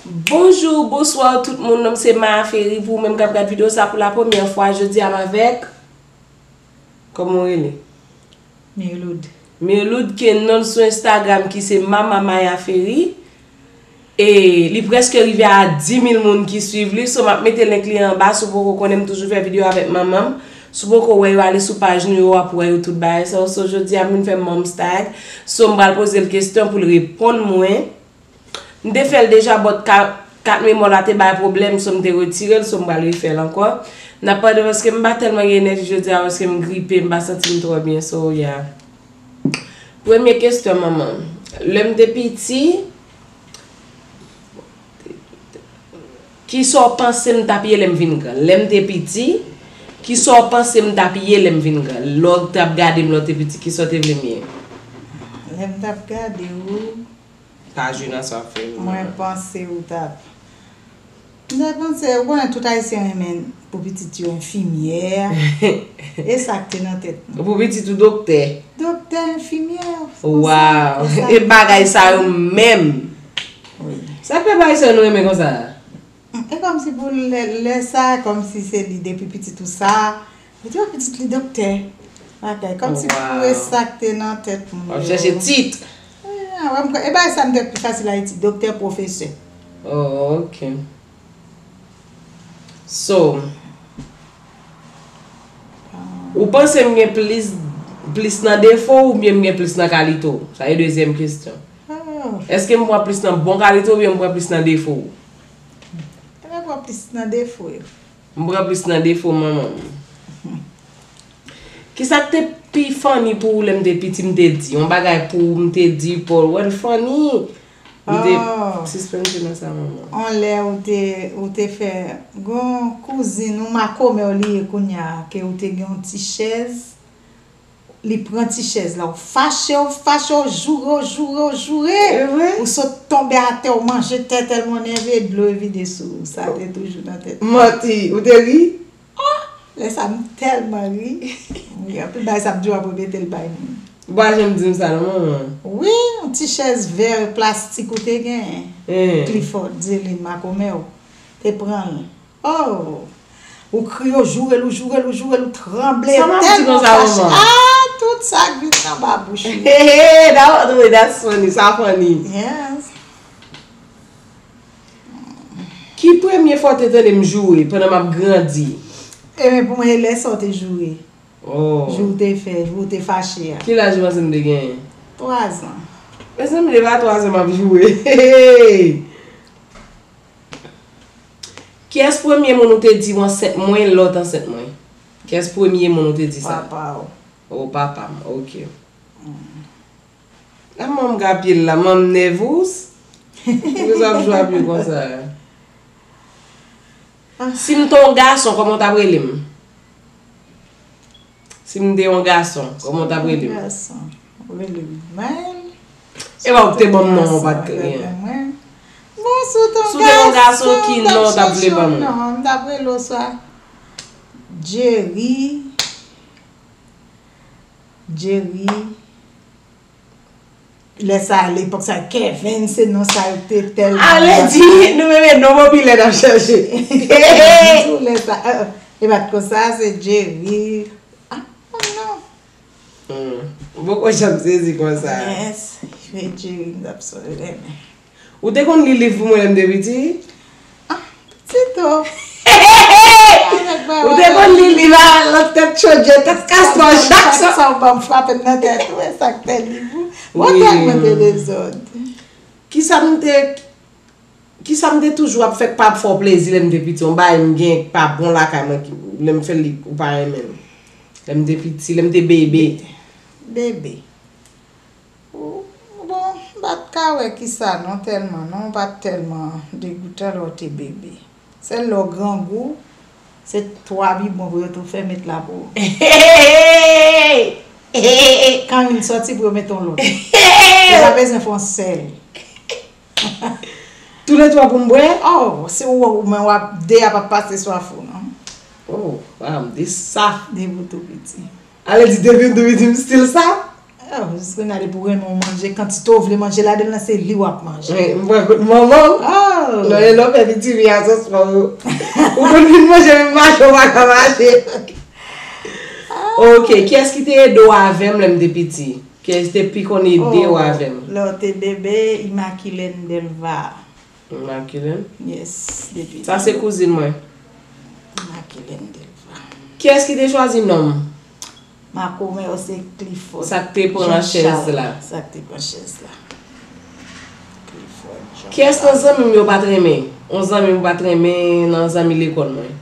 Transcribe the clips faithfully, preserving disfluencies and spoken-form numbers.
Bonjou, bonswa tout moun, non m se Maya Ferry. Pou ou menm k ap gad videyo sa pou la premyè fwa, jodi a m avèk, kòman w rele? Mirloud. Mirloud, ke non l sou Instagram ki se Mama Maya Ferry. E li prèske rive a dis mil moun ki swiv li, so m ap mete link li anba. Si w poko konnen, m toujou fè videyo avèk manman m. Si w poko wè yo, ale sou paj nou yo, w ap wè yo tout bagay sa yo. So jodi a m vin fè manman m stag. So m pral poze l kesyon pou l reponn mwen. M te fè l deja, but ka- kat memwa la te bay pwoblèm, so m te retire l, so m pral refè l ankò. N ap pardon paske m pa tèlman gen enèji jodi a paske m gripe, m pa santi m twò byen, so yeah. Premye kesyon, manman. Lè m te piti, kisa w panse m t ap ye lè m vin gran? Lè m te piti, kisa w panse m t ap ye lè m vin gran? Lè w t ap gade m lè w te piti, kisa w te vle m ye? Lè m t ap gade w, pa jwe nan sa w ap fè yo, mwen manman. Panse ou t ap. M te panse, ou konnen tout Ayisyen renmen pou pitit yo enfimyè. E sa k te nan tèt mwen. Pou pitit ou doktè. Doktè, enfimyè, Waw. E bagay sa yo menm. Wi. Sa k fè bagay sa yo nou renmen konsa? E kòmsi pou lè, lè sa, kòmsi se li depi pitit ou sa. Li te pitit li doktè. Bagay, kòmsi pou e sa k te nan tèt moun yo. W ap chèche tit. E bagay sa m te pi fasil Ayiti, doktè, pwofesè. Oh, ok. So, ou panse m gen plis, plis nan defo oubyen m gen plis nan kalite w? Sa e dezyèm kesyon. Èske m pran plis nan bon kalite w oubyen m pran plis nan defo w? Ebyen, pran plis nan defo yo. M pran plis nan defo manman m. Kisa k te pi funny pou ou lè m te piti, m te di? Yon bagay pou ou, m te di, Paul, wè l funny. M te sispann jwe nan sa, manman. On lè ou te, ou te fè, gon kouzin ou, makomè w li ye kounye a, ke ou te gen yon ti chèz, li pran ti chèz la, ou fache, ou fache, ou joure, ou joure, ou joure. E vre? Ou sot tonbe atè, ou manje tè tèlman w nève, dlo e vide sou ou. Sa te toujou nan tèt mwen. Manti, ou te ri? Oh! Lè sa m tèlman ri. Wi, anpil bagay sa m di w ap repete l bay moun. Ou pa janm di m sa non, manman. Wi, yon ti chèz vè plastik ou te genyen. Clifford, Zelin, makomè w te pran l. Oh! Ou kriye, ou joure l, ou joure l, ou joure l, ou tranble tèlman fache. Ah, tout sa k vin anba bouch ou. Hey, hey, hey, that, that's funny, sa funny. Yes. Ki premye fwa w te tande m joure pandan m ap grandi? Ebyen, pou mwen, e lè sa w te joure. Oh. Jou w te fè, jou w te fache a. Ki laj ou panse m te genyen? Twazan. Mezanmi, depi a twazan m ap joure. Kiyès premye moun ou te di w ansent mwen lè w t ansent mwen? Kiyès premye moun ou te di sa? Papa w. Oh, papa m, ok. A manman m ka pye l la, manman m nèvous. Poukisa w ap jwe ap pye konsa? Si m te yon gason, kòman w t ap rele m? Si m te yon gason, kòman w t ap rele m? Yon gason, rele m Maël. E pa ou k te ban m non an, ou pa t gen. Bon, si w te yon gason, ki non w t ap vle ban m? Non, m t ap rele w swa Jerry. Jerry. Lè sa, lepòk sa, Kevin, se non sa yo te tèlman. Ale di, nou menm e non popilè n ap chèche. Lè sa, e pa t konsa, se Jerry. Ah, non. Hmm. Ou poko janm sezi konsa. Yes, se Jerry, m t ap sou renmen. Ou te konn li liv pou mwen lè m te piti? Ah, piti tou. Ou te konn li liv a lòt tèt chodje, tèt kastò, chak sa. Sa w ban m frape m nan tèt ou, e sa k fè liv ou. Bon, tèt mwen te dezòd. Kisa m te, kisa m te toujou ap fè k pa ap fè w plezi lè m te piti? Yon bagay m gen k pa bon lakay mwen, ki, lè m fè l, ou pa renmen l. Lè m te piti, lè m te bebe. Bebe. Ou, bon, m pa t ka wè kisa non tèlman, non, m pa t tèlman degoutan lè w te bebe. Sèl lè w grangou, se twa bibwon pou yo tou fè met la pou ou. Kan youn sòti pou yo met yon lòt. Yo pa bezwen fè yon sèl. Toulètwa pou m bwè? Oh, si w wè w, men w ap, de a p ap pase swaf ou, non. Oh, wow, m de saf. Depi w tou piti. Ale di depi m tou piti, m still saf? Oh, jis kounye a depi w renmen yon manje, kantite w vle manje ladan l lan, se li w ap manje. Wi, m pran kout manman w. Oh! Non, e lè w fè piti vin asans pa w. Ou konn vin manje, menm mache w pa ka mache. Ok, kiyès ki te ede w avè m lè m te piti? Kiyès te pi konn ede w avè m? Lè w te bebe, Immaculée Delva. Immaculée? Yes, depi. Sa se kouzin mwen. Immaculée Delva. Kiyès ki te chwazi non m? Makomè, se Clifford. Sa k te pran chèz la. Sa k te pran chèz la. Clifford Jean Charles. Kiyès nan zanmi m yo pa t renmen? Yon zanmi m pa t renmen nan zanmi lekòl mwen.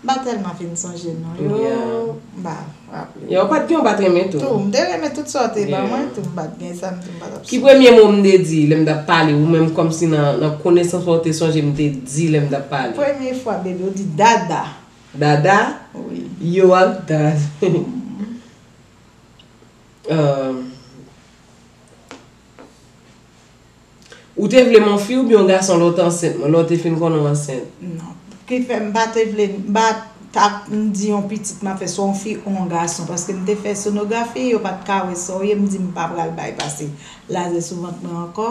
M pa tèlman fin sonje non yo. M pa raple. Yo pa t gen, yo pa t renmen tou. Tou, m te renmen tout sa w te ban mwen, tou m pa t gen sa, m tou m pa t ap sonje. Ki premye mo m te di lè m t ap pale, ou menm kòmsi nan, nan konesans pa w te sonje m te di lè m t ap pale? Premye fwa, bebe, w di dada. Dada? Wi. Yo ak dad. Ou te vle m yon fi oubyen yon gason lè w te ansent mwen, lè w te fin konnen w ansent? Non. Ki fè m pa te vle, m pa t ap di yon pitit m ap fè swa yon fi ou yon gason, paske m te fè sonografi, yo pa t ka wè sa w ye, m di m pa pral bay pase lazè sou vant mwen ankò.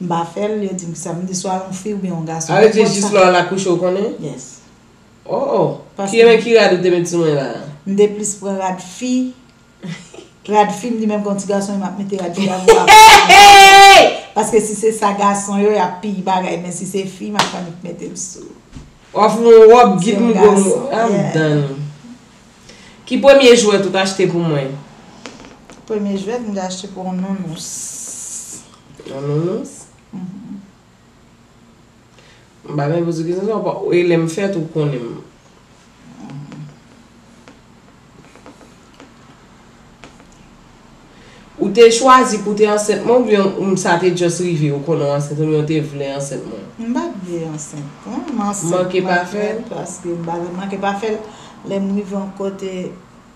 M pa fè l, yo di m kisa, m di swa yon fi oubyen yon gason. Arete jis lè w al akouche w konnen? Yes. Oh, oh. Ki, men ki rad ou te met sou mwen la? M te plis pran rad fi. Rad fi m di menm kon ti gason yo m ap mete rad fi a pou ap. Paske si se sa gason yo, y ap piye bagay, men si se fi, m ap annik mete l sou. W ap fè yon wòb git m gwo m. I'm done. Ki premye jwèt ou t achte pou mwen? Premye jwèt m te achte pou yon nounous. Yon nounous? Mhm. M pa menm poze kesyon sa, ou pa, e lè m fèt ou konnen m. Ou te chwazi pou te ansent mwen oubyen ou sa te just rive ou konnen w ansent oubyen ou te vle ansent mwen? M pa t vle ansent mwen, m ansent. Manke pa fè l? Paske m pa vle manke pa fè l. Lè m rive yon kote,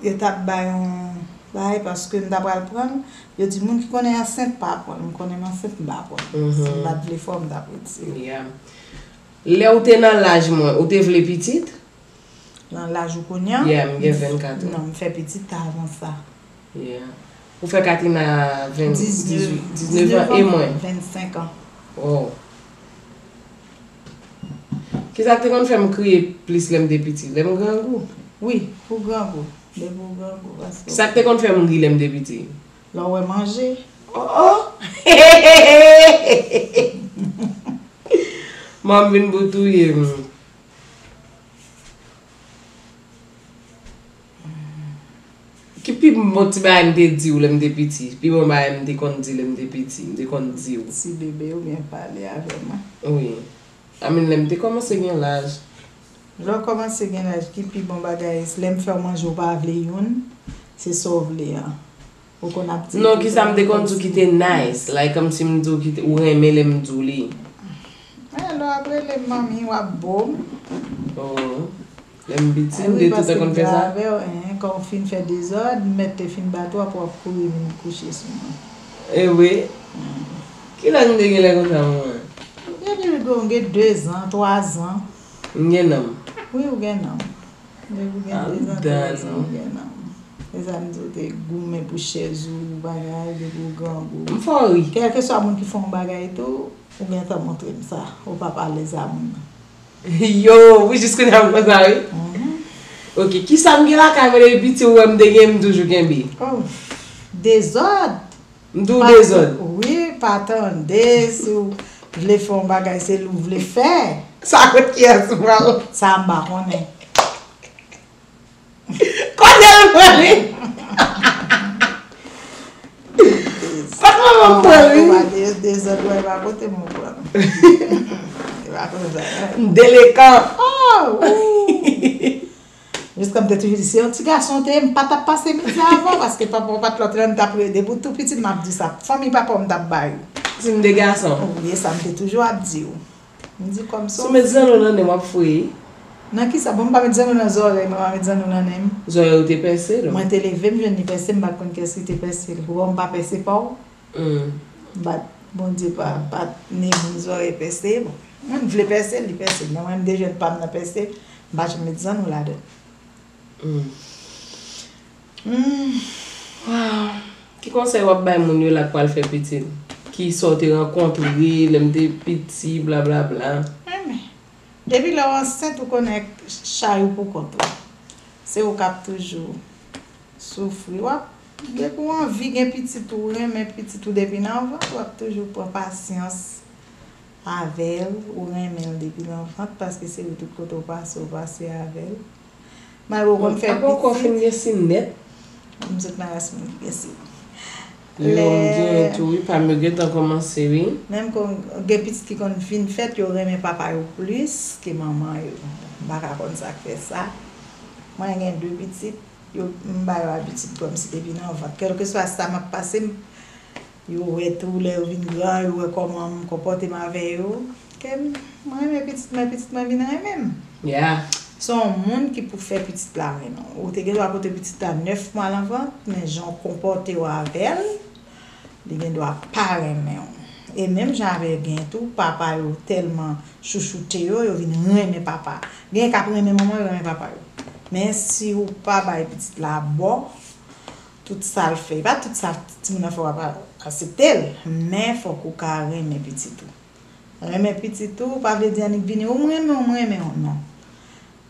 yo t ap bay yon bagay paske m ta pral pran l. Yo di moun ki konnen ansent pa pran l. M konnen m ansent, m pa pran l. Si m pa t vle fè w, m t ap retire. Yeah. Lè w te nan laj mwen, ou te vle pitit? Nan laj ou kounye a? Yeah, m gen vennkat an. Non, m fè pitit avan sa. Yeah. Ou fè Katrina ven, diznèf, diznèf an e mwen? Vennsenk an. Oh. Kisa k te konn fè m kriye plis lè m te piti? Lè m grangou? Wi, ou grangou. Depi ou grangou, paske. Sa k te konn fè m ri lè m te piti? Lè w wè manje. Oh, oh! Manman m vin pou touye m. Ki pi bon ti bagay m te di w lè m te piti? Pi bon bagay m te konn di lè m te piti, m te konn di w. Ti bebe oubyen pale avè mwen. Wi. I mean, lè m te kòmanse gen laj. Lè w kòmanse gen laj, ki pi bon bagay? Lè m fè w manje, ou pa vle youn, se sa w vle an. Ou konn ap di. Non, kisa m te konn di w ki te nice? Like, kòmsi m di w ki te, ou renmen lè m di w li. Eh, lè w ap rele m manmi, w ap bo m. Oh. Lè m piti, m te toutan konn fè sa. Wi, paske m te avè w, en, kan w fin fè dezòd, m mèt te fin bat ou, apre w ap kouri vin kouche sou mwen. E vre? Kilè m te gen lè konsa, manman? Depi w gen de zan, twa zan. M gen nanm. Wi, ou gen nanm. Depi w gen de zan, twa zan, ou gen nanm. Se sa m di w, te goumen pou chèz ou, bagay, depi w grangou. M fè w ri. Kèlkeswa moun ki fè yon bagay tou, ou gentan montre m sa. Ou p ap alèz a moun nan. Yo, wi, jis kounye a m konn sa, wi. Mhm. Ok, kisa m gen lakay mwen depi piti, ou wè m te gen, m toujou kenbe? Oh, dezòd. M di w dezòd. Wi, pa tande, si w vle fè yon bagay, se li w vle fè. Sa kot kiyès ou pral? Sa m pa konnen. Kote l pran li? Kot manman m pran li? Ou pa de, dezòd, wè, pa kote m pran. E pa konsa. M delekan. Oh, wi. Jiska m te toujou di, se yon ti gason te ye, m pa t ap pase mizè avè w, paske papa w pa t la, w te la, m t ap rele. Depi w tou piti, m ap di sa. Fanmi papa w, m t ap ba yo. Si m te gason. Wi, e sa m te toujou ap di w. M di kòm se yon fi. Si w met zanno nan nen m, w ap fouye. Nan kisa? Bon, m pa met zanno nan zòrèy mwen, m pa met zanno nan nen m. Zòrèy ou te pèse l? Mwen te leve, m jwenn li pèse, m pa t konn kiyès ki te pèse l. Ou wè m pa pèse pa w? Hmm. M pa t, Bondye pa, pa t ni moun zòrèy pèse. Bon, moun vle pèse l, li pèse l. Men mwen, m te jwenn pa m nan pèse, m pa janm met zanno ladan l. Hmm. Hmm. Wow. Ki konsèy w ap bay moun yo la k pral fè pitit? Ki sa w te rankontre lè m te piti, blablabla? Enben, depi lè w ansent, ou konnen chay ou pou kont ou. Se ou k ap toujou soufri. W ap, depi w anvi gen pitit ou, renmen pitit ou depi nan vant, w ap toujou pran pasyans avè l, ou renmen l depi nan vant, paske se ou tout kote w pase, w pase avè l. Malgre w konn fè pitit. Apa w kò fin gen si nèt? M sot nan ras moun ki gen si. Yo, m genyen tou, wi, pa m yo gentan kòmanse, wi. Menm kon gen pitit ki konn vin fèt, yo renmen papa yo plis ke manman yo. M pa ka konn sa k fè sa. Mwen gen de pitit, yo, m ba yo abitid kòmsi depi nan vant. Kèlkeswa sa m ap pase, m, yo wè tou, lè yo vin gran, yo wè kòman m konpòte m avè yo. Ke m, mwen renmen pitit mwen, pitit mwen vin renmen m. Yeah. Se yon moun ki pou fè pitit la renmen w. Ou te gen dwa pote pitit la nèf mwa nan vant, men jan w konpòte w avè l, li gen dwa pa renmen w. E menm jan avè gen tou, papa yo tèlman chouchoute yo, yo vin renmen papa. Gen k ap renmen manman yo, renmen papa yo. Men si ou pa bay pitit la bò, tout sa l fè, pa tout sa timoun nan fè w ap aksepte l, men fòk ou ka renmen pitit ou. Renmen pitit ou pa vle di annik vini, ou m renmen w, m renmen w, non.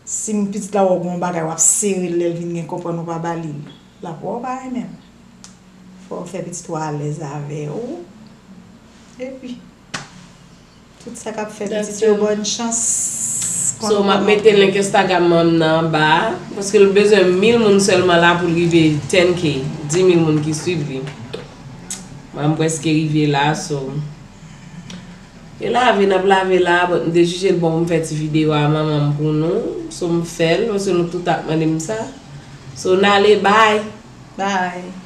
Si pitit la wè w gen yon bagay, w ap sere l, lè l vin gen konprann ou pa ba li l, l ap wè w pa renmen l. Fò w fè pitit ou alèz avè w. Epi, tout sa k ap fè pitit yo bòn chans. So, m ap mete link Instagram mwen nan anba a, paske l bezwen mil moun sèlman la pou l rive ten K, dis mil moun ki swiv li. Mwen, m prèske rive la, so. E lave, n ap lave la, but m te jije l bon pou m fè ti videyo a manman m pou nou. So, m fè l, paske nou tout ap mande m sa. So, n ale, bye! Bye!